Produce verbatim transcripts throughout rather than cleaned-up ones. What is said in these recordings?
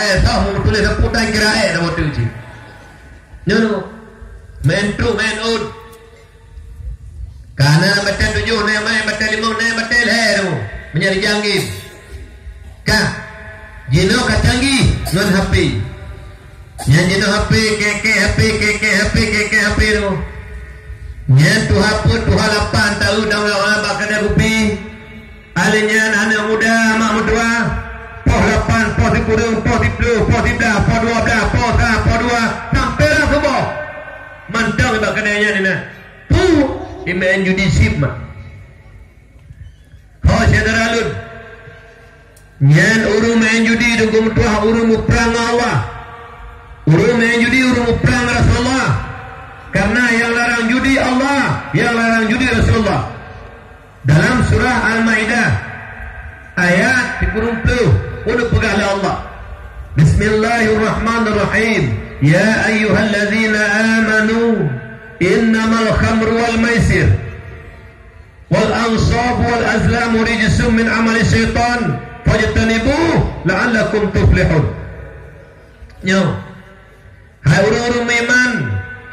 Eh, soh meutuléh sapeue tan kira eh, dah beutôi cit. Nyoe, main truk, main ot. Kana batèe tujoh, na main batèe limong, na batèe lhèe tu. Meunyo rijang game. Ka. Jinoe ka canggih ngon H P. Nyan jinoe H P, kèk-kèk H P, kèk-kèk H P, kèk-kèk H P tu. Nyan tuha peuet, tuha lapan taun dong awak bak keude kupi. Alèh nyan aneuk muda mak meutuah, poh lapan, poh sikureueng, poh siplôh, poh siblaih, poh dua blaih, poh sa, poh dua, sampoe lam suboh. Mantong bak keude nyan inan. Peue? Imain judi chip mak. Ho syedara lôn. Nyan ureueng main judi teungku meutuah ureueng muprang ngon Allah. Ureueng main judi ureueng muprang ngon Rasulullah. Karena nyang larang judi Allah, nyang larang judi Rasulullah. Dalam surah Al-Maidah ayat sikureueng plôh, udah peugah lé Allah. Bismillahirrahmanirrahim. Ya ayyuhallazina amanu innamal khamru wal maisir wal ansab wal azlamu rijsum min amali syaitan fajtanibuh la'allakum tuflihun. Nyoe, hai ureueng-ureueng meuiman,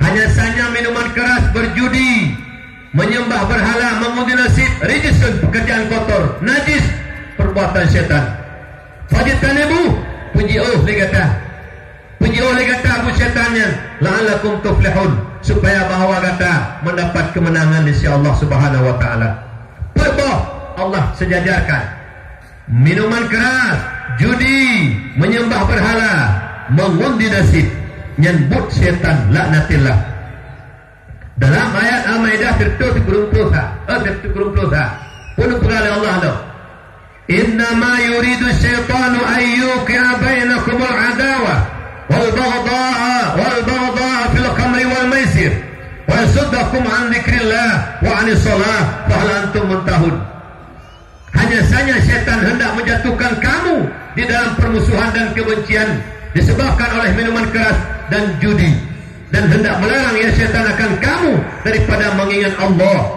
hanya sanya minuman keras, berjudi, menyembah berhala, mengundi nasib, rijsum, pekerjaan kotor, najis, perbuatan setan. Fajtanibuh, peujiôh lé gata. Peujiôh lé gata bu setan nyan, la'allakum tuflihun, supaya bahwa gata mendapat kemenangan di sisi Allah Subhanahu wa Taala. Peuet boh Allah sejajarkan. Minuman keras, judi, menyembah berhala, mengundi nasib, nyan buet setan laknatillah. Dalam ayat Al-Maidah seratus sikureueng plôh sa, eh, seratus sikureueng plôh sa, pun peugah lé Allah tu. Innama yuridu syaitanu an yuqi'a bainakumul adawa wal baghdha'a, wal baghdha'a fil khamri wal maisir, wa yasuddakum an dzikrillah wa anis shalah, fa hal antum muntahun. Hanya saja setan hendak menjatuhkan kamu di dalam permusuhan dan kebencian disebabkan oleh minuman keras dan judi. Dan hendak melarang ia setan akan kamu daripada mengingat Allah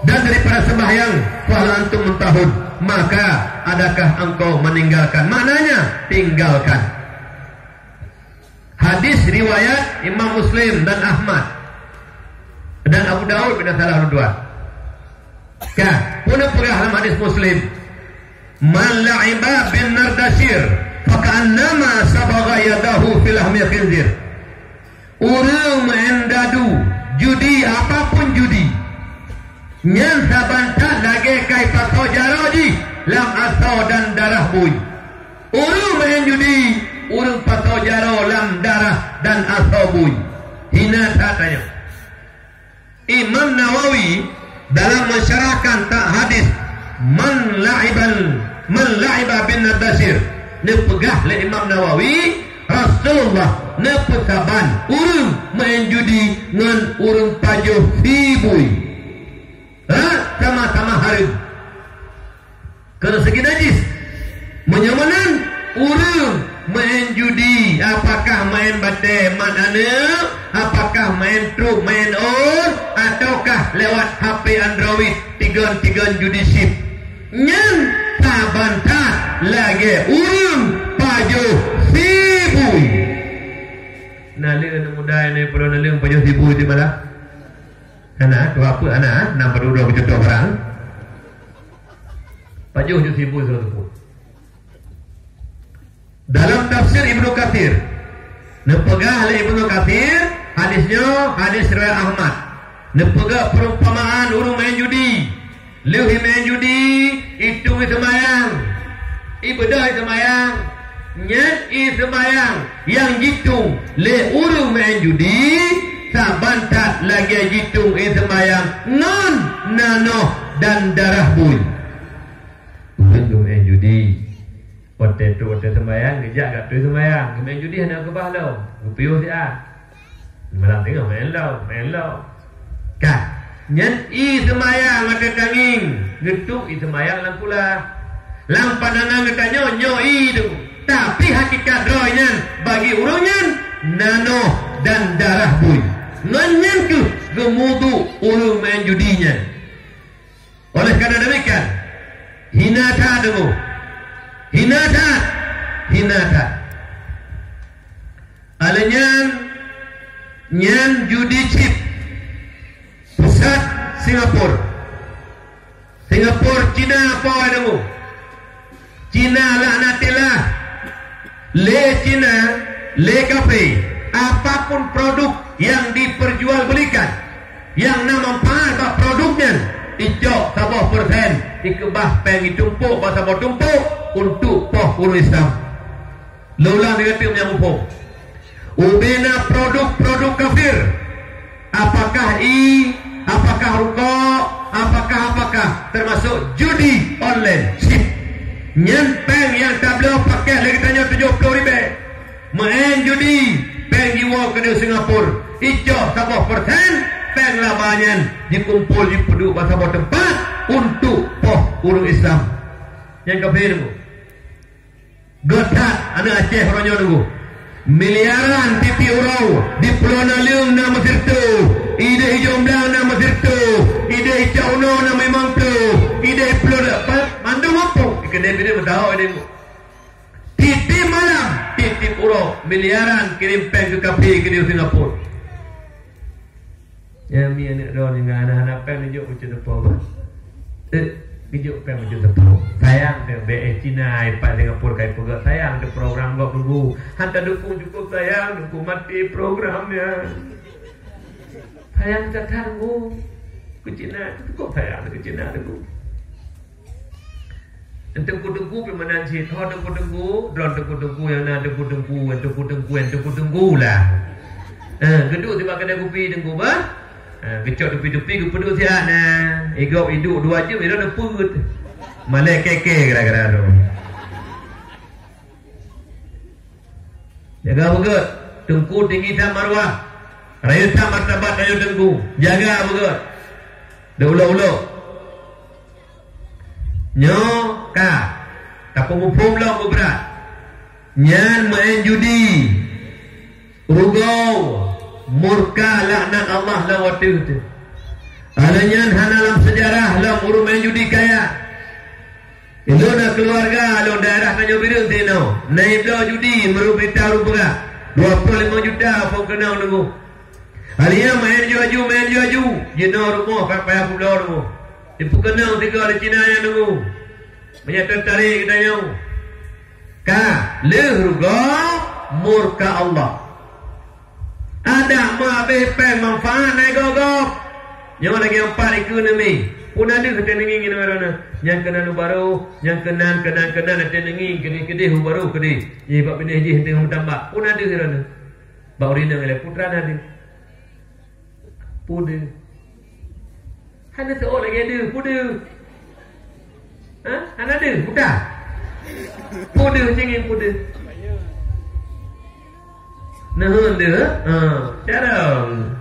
dan daripada sembahyang, fahal antum muntahun, maka adakah engkau meninggalkan? Maknanya, tinggalkan. Hadis riwayat Imam Muslim dan Ahmad dan Abu Daud bila salah dua. Kan, pun peugah dalam hadis Muslim, "Man la'iba bin nardasir, faka'annama sabagha yadahu fi lahmi khinzir." Ureueng main dadu, judi, apapun judi, nyan saban that lagèe kai pasoe jaroe jih lam asoe dan darah bui. Ureueng main judi, ureueng pasoe jaroe lam darah dan asoe bui. Hina that tanyoe. Imam Nawawi dalam mensyarahkan tak hadis man la'ibal, man la'iba bin nardasir, neupeugah lé Imam Nawawi, Rasulullah neupeusaban ureueng main judi ngon ureueng pajoh sibui. Ha, sama-sama hareuem. Keu segi najis. Meunyoe meunan, ureueng main judi, apakah main batèe mat aneuk, apakah main truk, main ot, ataukah lewat H P Android, tigon-tigon judi chip. Nyan saban that lagèe ureueng pajoh sibui. Na lé aneuk muda nyoe, padahai na lé pajoh sibui di malam. Hana, tu apa hana, na padub droe keucuntoh barang. Pajoh jih sibui sira teupeu. Dalam tafsir Ibnu Katsir, neupeugah lé Ibnu Katsir, hadis nyoe hadis riwayat Ahmad. Neupeugah perumpamaan ureueng main judi. Lheueh main judi, itu seumayang. Ibadah seumayang. Nyan seumayang nyang jitueng lé ureueng main judi, saban that lagèe jitueng seumayang ngon nanoh dan darah bui. Ureueng main judi, watèe trok watèe seumayang, geujak gatoe seumayang. Geumain judi hana keubah lom, geupiôh siat. Malam teungoh main lom, main lom. Ka, nyan seumayang watèe tangieng, geutrok seumayang lam kulah. Lam pandangan geutanyoe, nyoe i tu. Tapi hakikat droe nyan, bagi ureueng nyan, nanoh dan darah bui. Ngon nyan keuh geumudu ureueng main judi nyan. Oleh karena demikian, hina that deungoe. Hina that. Hina that. Nyan, nyan judi chip. Pusat Singapura. Singapura Cina po ai deungoe. Cina laknatillah. Lé Cina, lé kafé, apapun produk nyang diperjualbelikan, nyang na manfaat bak produk nyan, icok saboh persen, ikeubah péng itumpôk bak saboh tumpôk untuk poh ureuëng Islam. Lôn ulang lagée teuk nyang muphom. Ubena produk-produk kafir, apakah ie, apakah rukok, apakah-apakah, termasuk judi online, chip. Nyan péng nyang tabloe paket lé geutanyoe tujoh ploh ribée. Meu'en judi, péng jiwoe keudéh Singapura, icok saboh persen péng laba nyan jikumpol jipeuduek bak saboh teumpat untuk poh ureuëng Islam. Nyang kafir tu. Geuh that, aneuk Aceh uroe nyoe nunggu. Miliaran tiep-tiep uroe, di Pulo Naleueng na meusireutoh, ideh Ijomblang na meusireutoh, ideh Icauno na limong ploh, ideh Pulo Dapa-, mandum gampông. Keudeh bideh meusaho ideh. Tiep-tiep malam, tiep-tiep uroe, miliaran kirém péng keu kafé keudéh Singapura. Ya, mi aneuk droe nyoe hana-hana péng neujok ucut teupeu, bah. Eh, geujok péng ucut teupeu. Sayang teuh, B S Cina ipat Singapura kai peugah, sayang teuh program gob nunggu. Han tadukung cukup sayang, nunggu maté program nyan. Sayang that-that nunggu. Keu Cina, cukup sayang keu Cina nunggu. Teungku-teungku pih meunan cit. Ho teungku-teungku, droen teungku-teungku nyang na teungku-teungku, teungku-teungku, teungku-teungku lah. Eh, geuduek sibak keudè kupi teungku bah. Eh, geucok tupi-tupi geupeuduek siat na. Igop iduek dua jeuem, idong neupeuet. Malèe kèe-kèe gara-gara tu. Jaga beugöt, teungku tinggi that marwah, rayeuk that martabat rayeuk teungku. Jaga beugöt. Deuh ulok-ulok. Nyoe ka tapeumuphom lom beubrat. Nyan meu'en judi, rugoe, murka laknat Allah lam watèe teuh. Alèh nyan hana lam seujarah lom ureueng meu'en judi kaya. Ulôn na keuluwarga lôn daerah Tanjong Bireuen sinoe, na ibloe judi meureumpita rupiah dua ploh limong juta phon keunong teungku. Alèh nyan meu'en aju-aju, meu'en aju-aju, jinoe rumoh ka payah publoe teungku. Jipeukeunong sigoe lé Cina nyan teungku. Meunyo teutarek geutanyoe, ka lheueh rugoe murka Allah. Adak meuabéh péng manfaat na gob-gob. Nyoe lagèe empat ikeu neumi. Peue na deuh teuneungieng inoe droeneuh. Nyang keunan u barô, nyang keunan, keunan, keunan teuneungieng keudeh-keudeh u barô keudeh. Jih bak binéh jih teungoh meutambak. Peue na deuh droeneuh. Bak ureueng inong ilèe peue na deuh. Peue deuh. Hana teuôt lagèe deuh, peue deuh. Ha? Hana deuh, buta. Peue deuh cingin peue deuh. Neuheun deuh, ha, carông.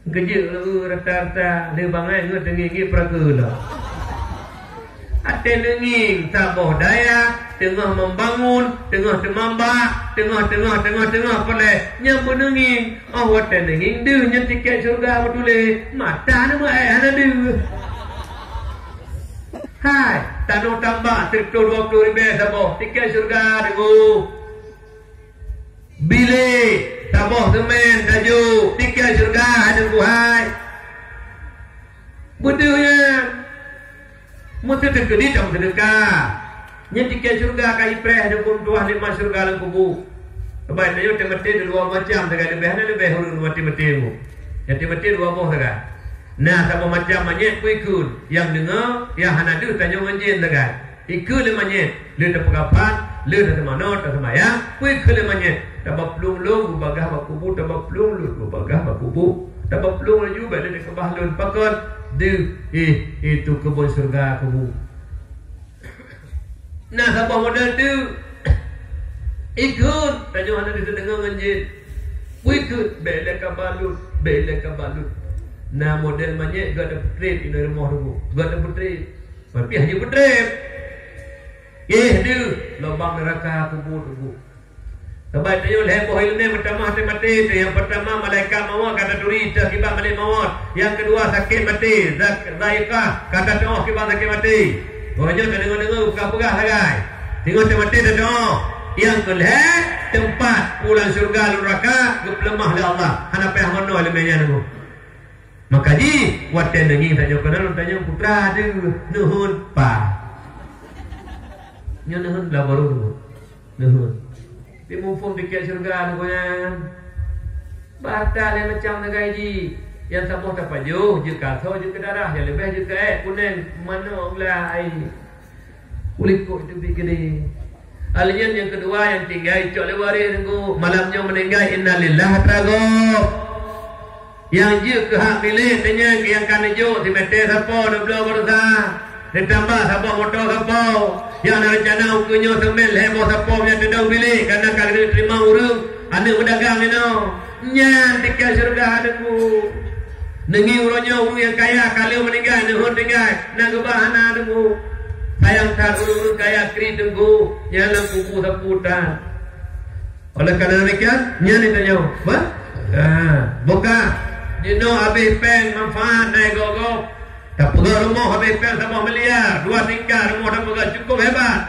Geujeuet lé rata-rata, lé bangai ngon teungieng-ngieng peuraku lom. Até neungieng saboh dayah teungoh membangun, teungoh teumambak, teungoh, teungoh, teungoh, teungoh peureulèe nyang beuneungieng. Oh, watèe neungieng deuh nyan tiket syeuruga meutuléh, mata neumeu'èk hana deuh. Hai, tanoh tambak sireutôh dua ploh ribèe saboh, tiket syeuruga deungoe. Bilék, saboh seumén, tajôk, tiket syeuruga deungoe hai. Beudeuh nyan. Meuseudeukah di tam seudeuka. Nyan tiket syeuruga ka ipreh deungon tuah nikmat syeuruga lam kubu. Sabab tanyoe teumaté dua macam sagai leubeh, hana leubeh ureueng maté-maté nyoe. Nyang teumaté dua boh sagai. Na saboh macam manyét peue ikheun, nyang deungoe, nyang hana deuh tanyoe ngon jén sagai. Ikheun lé manyét, lheueh tapeukafan, lheueh taseumanoe, taseumayang, peue ikheun lé manyét, tabaplueng lôn beubagaih bak kubu, tabaplueng lôn beubagaih bak kubu, tabaplueng laju bèk lé takeubah lôn pakon, deuh, eh, itu keubon syeuruga kubu. Na saboh model teuk. Ikheun, tanyoe hana deuh teudeungoe ngon jén. Peue ikheun, bèk lé kabalut, bèk lé kabalut. Na model manyét gata peutrép inoe rumoh teungku. Gata peutrép. Pih hana peutrép. Eh deuh, lubang neuraka kubu teungku. Sabab tanyoe lhèe boh ileumèe meutamah teumaté, nyang peurtama malaikat mawöt ka taturi teuh kiban malèk mawöt, nyang keudua sakét maté, za-, zaiqah, ka tateu'oh kiban sakét maté. Uroe nyoe tadeungoe-deungoe peugah-peugah sagai. Singoh teumaté tateu'oh. Nyang keulhèe, teumpat pulang syeuruga lôn raka geupeuleumah lé Allah. Hana payah meunoe lé meunyan nyoe. Maka jih, watèe neungieng tanyoe keunan, lôn tanyong putra deuh, neuheun pa. Nyoe neuheun blah barô deuh. Neuheun. Di muphom tiket syeuruga nyoe nyan. Bak hareuta lé macam sagai jih. Nyang saboh tapajoh, jeuet keu asoe, jeuet keu darah, nyang leubeh jeuet keu èk, kunèng, manok, gula, ai. Ulikot teubiet keudéh. Alèh nyan nyang keudua nyang tinggai cok lé waréh teungku. Malam nyoe meuninggai, innalillah, tragob. Nyang jeuet keu hak milék teuh nyan nyang ka neujok simeter sapo neubloe baroesa, neutambah saboh moto sapo. Nyang na reuncana ukeue nyoe seumén lhèe boh sapo nyang teudong bilék, kareuna ka geuteurimong ureueng aneuk meudagang inoe. Nyan tiket syeuruga teungku. Neungieng uroe nyoe ureueng nyang kaya ka lheueh meuninggai, neuheun tinggai, na geuba hana teungku. Sayang that ureueng-ureueng kaya kri teungku, nyang lam kubu sapu that. Oleh karena demikian, nyan geutanyoe, bah? Ha, buka. Jinoe habéh péng manfaat na goe-goe. Tapeugah rumoh habéh péng saboh miliar, dua tingkat rumoh tapeugah cukup hebat.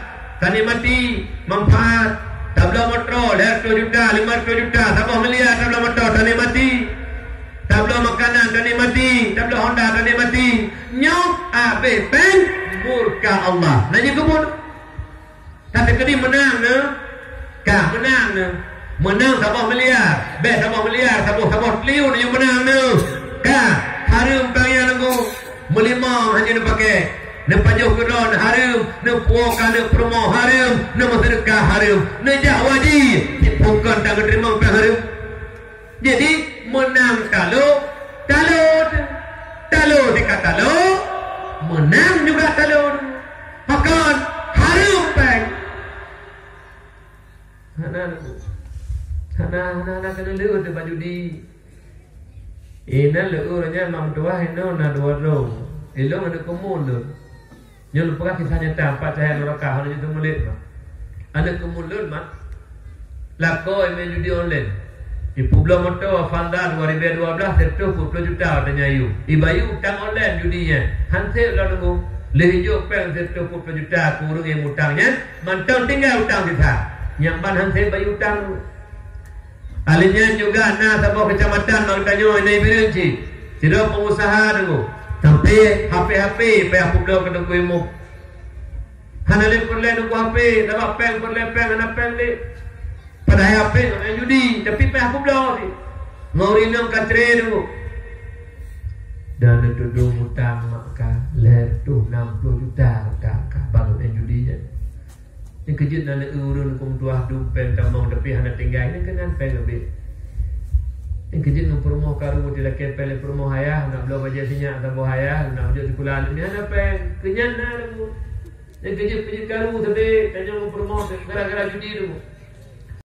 Tanikmati manfaat. Tabloe moto lhèe reutôh juta, limong reutôh juta, saboh miliar tabloe moto, tanikmati. Tabloe makanan, tanikmati. Tabloe honda, tanikmati. Nyoe habéh péng murka Allah. Na jikeubut. Ka teukeudi meunang neuh, ka meunang neuh. Meunang saboh miliar, bèk saboh miliar, saboh-saboh triliun nyang meunang neuh. Ka, hareuem péng nyan teungku. Meulimong hana neupaké. Neupajoh keudroe hareuem, neupuwoe keu aneuk peurumoh hareuem, neumeuseudeukah hareuem, neujak haji, siphon kon tan geuteurimong péng hareuem. Jadi, meunang talo, talo teuh. Talo tingkat talo, meunang juga talo teuh. Pakon? Hareuem péng. Hana, hana, hana, hana keuneuk leuôt bak judi. Inan leuôt nyan mak meutuah inoe na dua droe. Ilôn aneuk keumuen lôn. Nyoe lôn peugah kisah nyata, empat cahaya neraka, hana jeuet teumeulet mah. Aneuk keumuen lôn mah, lakoe main judi online. Jipeubloe moto Avanza dua ribu dua belas, sireutoh peuet ploh juta watèe nyan yue. Jibayeue utang online judi nyan. Han sép lom teungku. Lheueh jijok péng sireutoh peuet ploh juta keu ureueng nyang mutang nyan, mantong tinggai utang sisa. Nyang ban han sép bayeue utang. Alèh nyan juga na saboh keucamatan bak geutanyoe, na i Bireuen cit. Sidroe peungusaha teungku. Sampoe H P-H P payah peubloe keu teungku imum. Hana lé peureulèe teungku H P, sabab péng peureulèe péng hana péng lé. Padahai H P ngon main judi, tapi payah peubloe cit. Ngon ureueng inong ka cerai teungku. Dan neutudong utang mak ka lhèe reutôh nam ploh juta utang ka bak main judi nyan. Nyang keujeuet na lé ureueng keu meutuah dum péng tamong, tapi hana tinggai, nyan keunan péng leubeh. Nyang keujeuet ngon peurumoh karu, dilakèe péng lé peurumoh ayah, nak bloe bajèe sinyak saboh ayah, nak jok sikula aneuk nyan hana péng. Keu nyan na lé. Nyang keujeuet peujeuet karu sabe, tanyoe ngon peurumoh gara-gara judi tu.